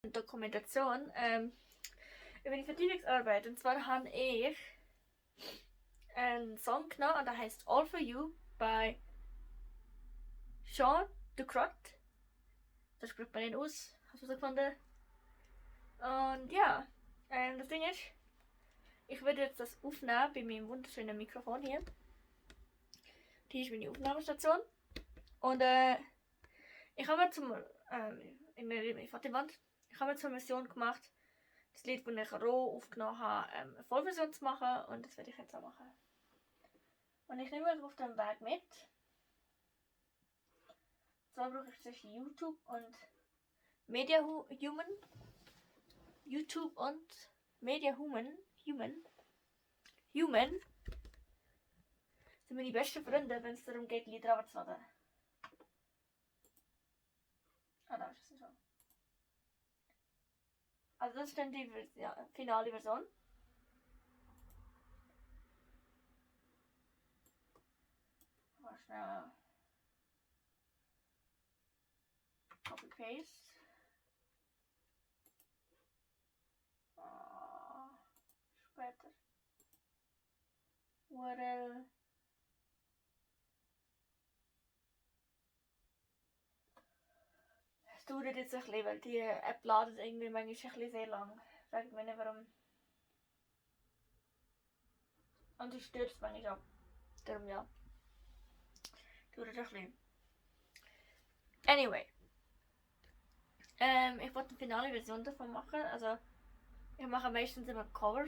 Dokumentation über die Verteidigungsarbeit. Und zwar habe ich einen Song genommen und der heißt All For You bei Sean Ducrot. Das spricht man nicht aus, hast du so gefunden? Und ja, das Ding ist, ich werde jetzt das aufnehmen bei meinem wunderschönen Mikrofon hier. Die ist meine Aufnahmestation. Und ich habe zum in meiner Vaterwand, ich habe zur Mission gemacht, das Lied, das ich roh aufgenommen habe, eine Vollversion zu machen, und das werde ich jetzt auch machen. Und ich nehme euch auf dem Weg mit. Zwar brauche ich zwischen YouTube und Media Human. YouTube und Media Human. Human sind meine besten Freunde, wenn es darum geht, Lieder runterzuladen. Ah, da ist es schon. Also das ist dann die finale Version. Mal schnell Copy Paste. Später. URL. Es dauert jetzt ein bisschen, weil die App ladet irgendwie manchmal ein bisschen sehr lang. Fragt mich nicht warum. Und die stürzt manchmal ab. Darum ja. Dauert ein bisschen. Anyway. Ich wollte eine finale Version davon machen. Also ich mache meistens immer Cover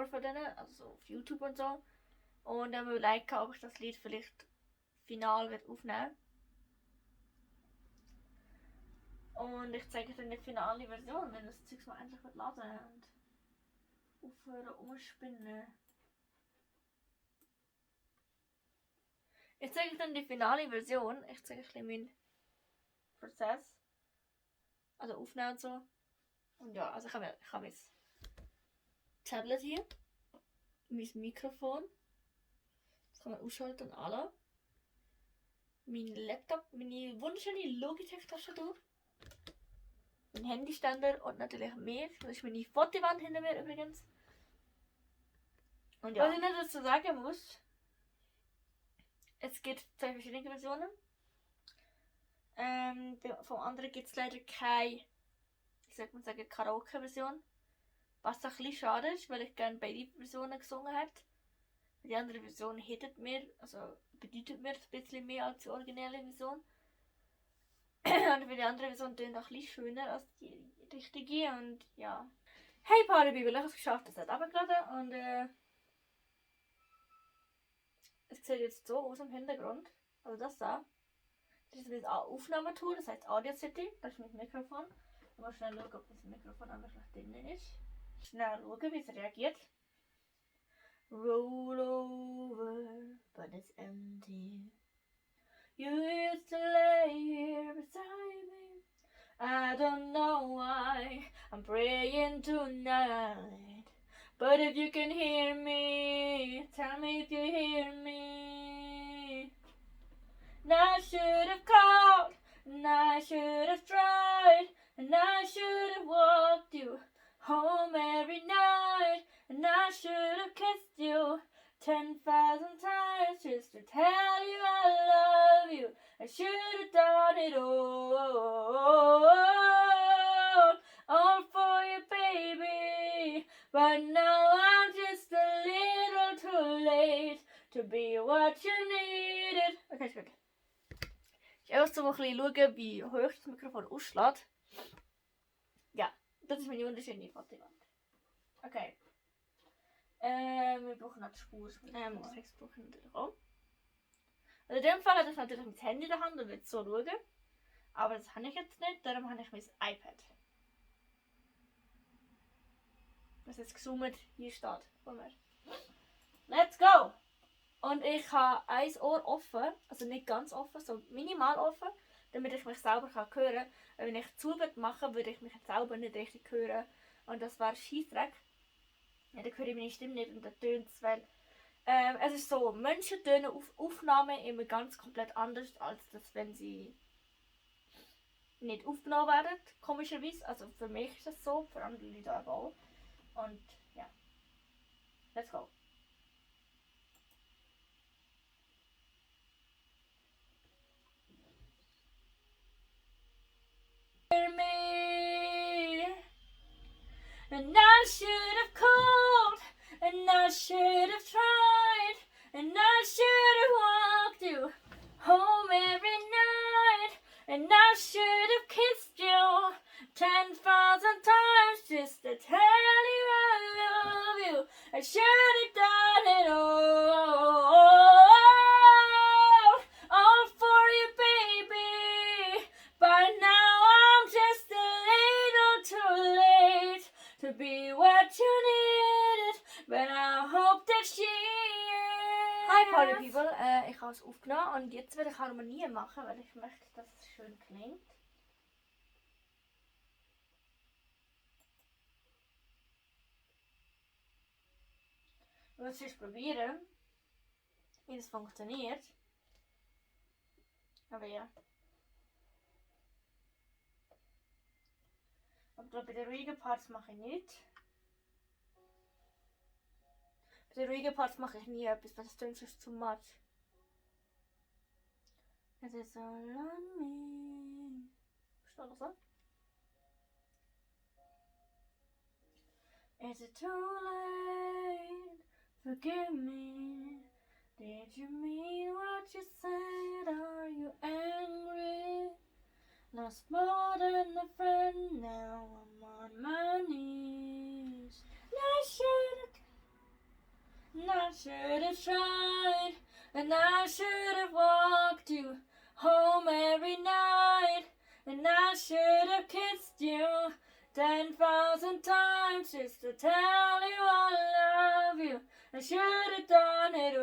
von denen, also auf YouTube und so. Und dann überlegen, ob ich das Lied vielleicht final aufnehmen. Und ich zeige dann die finale Version, wenn das Zeug mal endlich laden und aufhören umspinnen. Ich zeige dann die finale Version. Ich zeige ein bisschen meinen Prozess. Also aufnehmen und so. Und ja, also ich habe mein Tablet hier. Mein Mikrofon. Das kann man ausschalten und anlassen. Mein Laptop, meine wunderschöne Logitech-Tastatur. Mein Handyständer und natürlich mehr. Das ist meine Fotowand hinter mir übrigens. Und ja. Was ich noch dazu sagen muss, es gibt zwei verschiedene Versionen. Vom anderen gibt es leider keine, Karaoke-Version. Was ein bisschen schade ist, weil ich gerne beide Versionen gesungen hätte. Die andere Version bedeutet mir ein bisschen mehr als die originelle Version. Und für die andere Version tönt auch ein bisschen schöner als die richtige. Und ja. Hey Parabibel, ich habe es geschafft, es hat runtergeladen. Und es sieht jetzt so aus im Hintergrund. Also das da. Das ist ein Aufnahmetool, das heißt Audio City. Das ist mein Mikrofon. Ich muss schnell schauen, ob das Mikrofon einfach drin ist. Schnell schauen, wie es reagiert. Roll over, but it's empty. You used to lay here beside me. I don't know why I'm praying tonight. But if you can hear me, tell me if you hear me. And I should have called, and I should have tried, and I should have walked you home every night, and I should have kissed you 10,000 times just to tell you I love you. I should have done it all for you, baby. But now I'm just a little too late to be what you needed. Okay, ist gut. Ich muss mal ein bisschen schauen, wie hoch das Mikrofon ausschlägt. Ja, das ist meine wunderschöne Fotowand. Okay. Wir brauchen noch die Spur. Das brauche ich natürlich auch. Also in dem Fall hatte ich natürlich mein Handy in der Hand und will so schauen. Aber das habe ich jetzt nicht, darum habe ich mein iPad. Was jetzt gezoomt hier steht vor mir. Let's go! Und ich habe ein Ohr offen, also nicht ganz offen, so minimal offen, damit ich mich selber hören kann. Weil wenn ich Zubet mache, würde ich mich jetzt selber nicht richtig hören. Und das wäre Scheissdreck. Ja, dann höre ich meine Stimme nicht und dann tönt es, weil es ist so, Menschen tönen auf Aufnahmen immer ganz komplett anders, als das, wenn sie nicht aufgenommen werden, komischerweise. Also für mich ist das so, für andere Leute aber auch. Und ja, let's go. Me, and I should have called, and I should have tried, and I should have walked you home every night, and I should have kissed you 10,000 times just to tell you I love you. I should have done it all for you, baby. But now I'm just a little too late to be what you needed, but I hope that she is. Hi Party People, ich habe es aufgenommen und jetzt werde ich Harmonie machen, weil ich möchte, dass es schön klingt. Ich muss es probieren, wie das funktioniert. Aber ja. Aber bei den ruhigen Parts mache ich nicht. Bei den ruhigen Parts mache ich nie etwas, weil das klingt sonst zu much. Es ist all on me. Versteht das so? Is it too late? Forgive me. Did you mean what you said? Are you angry? Lost more than a friend, now I'm on my knees. And I should have tried, and I should have walked you home every night, and I should have kissed you 10,000 times just to tell you I love you. I should have done it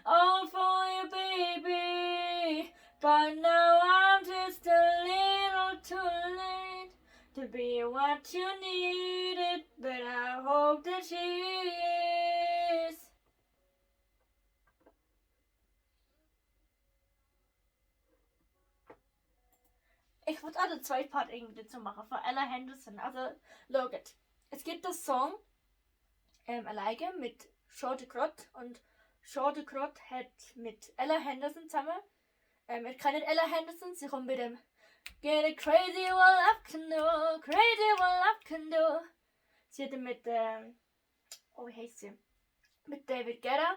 all for you, baby. But now I'm just a little too late to be what you needed, but I hope that she is. Ich wollte auch den zweiten Part irgendwie dazu machen, von Ella Henderson. Also, schaut, es gibt das Song alleine mit Shaw de Crott und Shaw de Crott hat mit Ella Henderson zusammen. Ihr kennt Ella Henderson, sie kommt mit dem Get it crazy what love can do, crazy what love can do. Sie hat mit, oh wie heißt sie? Mit David Guetta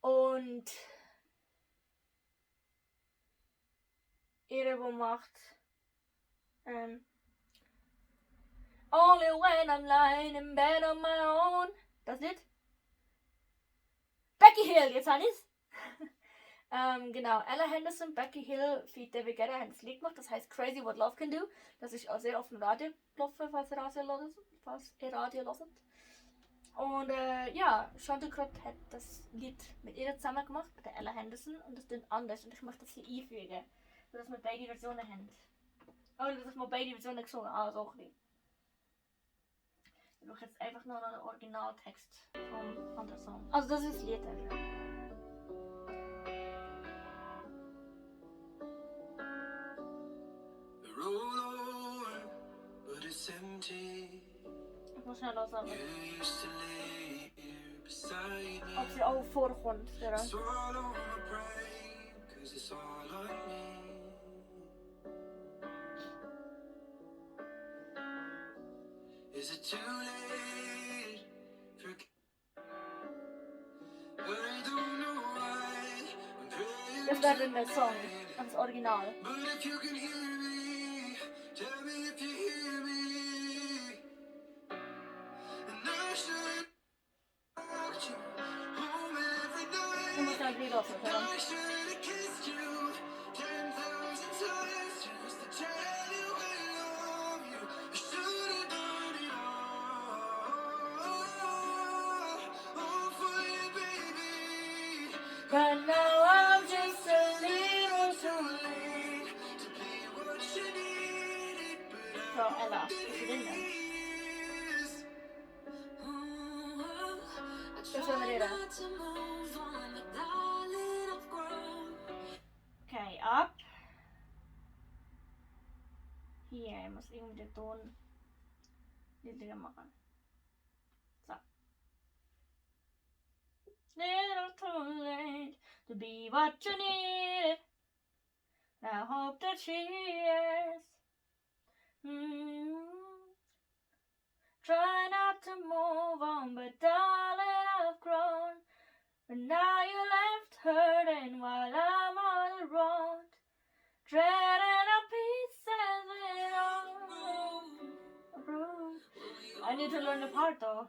und ihre, wo macht Only when I'm lying in bed on my own. Das Lied? Becky Hill, jetzt habe ich's. Genau, Ella Henderson, Becky Hill, feat David Guetta haben das Lied gemacht, das heißt Crazy What Love Can Do. Das ist auch sehr auf dem Radio gelaufen, falls ihr Radio hört. Und ja, Shaw de Crott hat das Lied mit ihr zusammen gemacht, mit der Ella Henderson, und das klingt anders und ich möchte das hier einfügen, sodass wir beide Versionen haben. Oder dass wir beide Versionen gesungen haben, also auch ein bisschen. Ich mache jetzt einfach nur noch den Originaltext vom anderen Song. Also das ist das Lied einfach. Ich muss schnell hören. Ob sie auch vorkommt, oder? Is it too late for I don't know why I'm praying. Das wäre der Song, das Original. But if you can hear me, tell me if you hear me. And I should walk you home every night. Du musst halt wieder los, oder? I should have kissed you 10,000 times just to tell you I love you. I should have done it all for you, baby. But now I'm just a little too late to be what you needed. So Ella, is it in there? Okay, Iya, mesti jatuhin. Dito ka makan. So. Little too late to be what you need. I hope that she is. Try not to move on, but darling, I've grown. But now you left hurting while I'm all around. Treading up pieces with all broken. I need to learn the part though.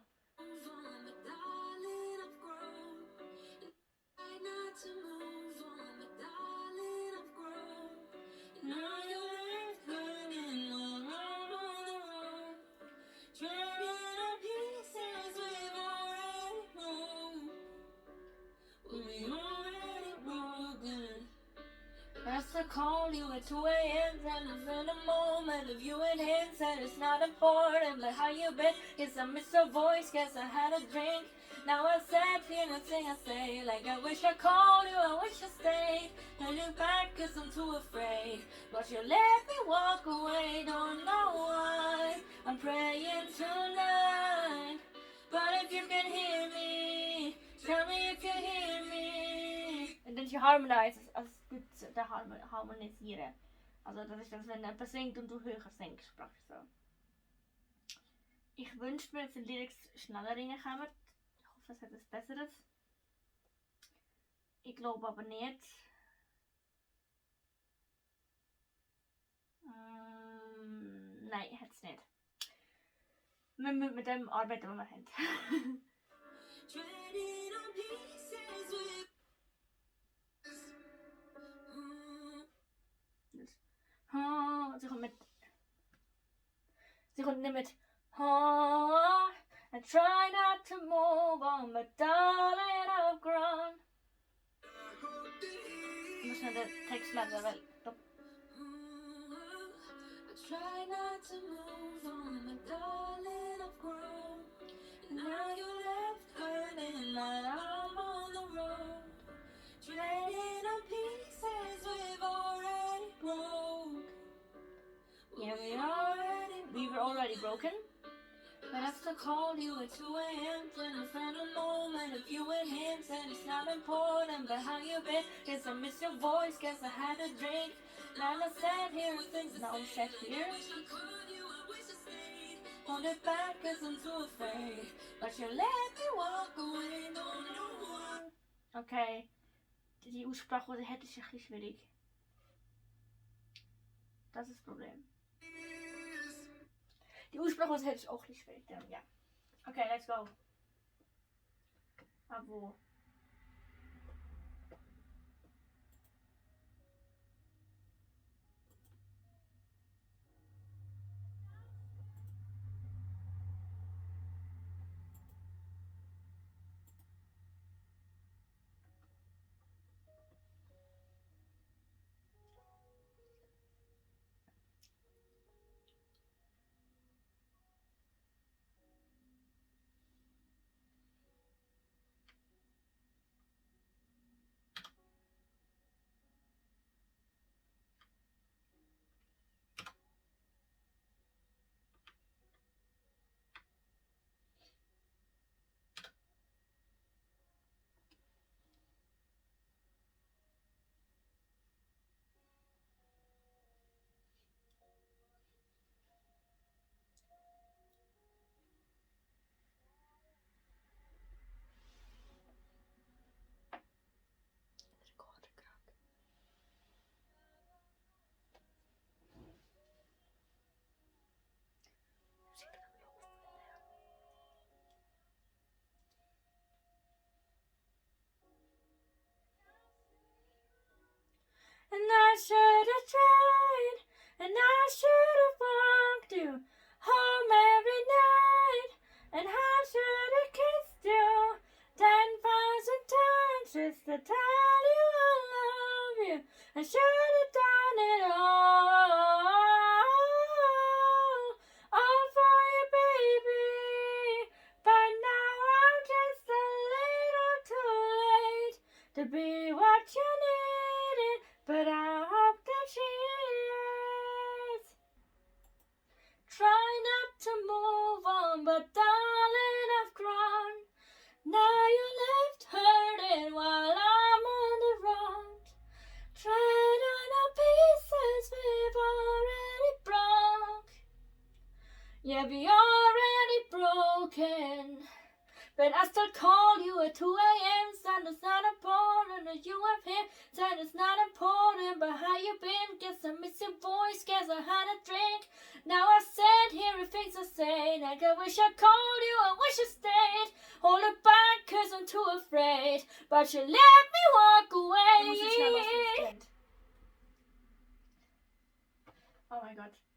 That's to call you at 2 a.m. and it's in a moment of you and him. Said it's not important, but how you been? Guess I missed your voice, guess I had a drink. Now I sat here and I say, like I wish I called you, I wish I stayed. I look back cause I'm too afraid. But you let me walk away, don't know why. I'm praying tonight. But if you can hear me, tell me if you hear me. And then she harmonizes, als dit te harmoniseren. Also das ist das, wenn jemand singt und du höher singst, praktisch so. Ich wünschte mir, dass die Lyrics schneller reinkommen. Ich hoffe, es hat etwas Besseres. Ich glaube aber nicht. Nein, hat es nicht. Wir müssen mit dem arbeiten, was wir haben. Sie kommt nicht mit I try not to move on, but darling, I've grown. Ich muss schnell den Text lesen, weil I try not to move on, but darling, I've grown. Now you left hurting like I'm on the road. Trading on pieces we've already broke. Yeah, we were already broken. But I still called you at 2 a.m. When I found a moment of you and him. Said it's not important, but how you been? Guess I miss your voice, guess I had a drink. Now I sat here and think, now I'm sat here. Hold it back cause I'm too afraid. But you let me walk away, don't know why. Okay, die Aussprache, die hat, ist ein bisschen schwierig. Das ist das Problem. Die Aussprache, die hat, ist auch ein bisschen schwierig. Ja. Okay, let's go. Aber and I should have tried, and I should have walked you home every night, and I should have kissed you 10,000 times just to tell you I love you. I should have done it all for you, baby. But now I'm just a little too late to be what you needed. But I hope that she is. Yeah, we already broken, but I still call you at 2 a.m. Son, it's not important that you have here. Son, it's not important, but how you been? Guess I miss your voice, guess I had a drink. Now I sit here and things I say. Like I wish I called you, I wish I stayed. Hold it back, cause I'm too afraid. But you let me walk away. Du musst jetzt schnell was ins Stand. Oh my god.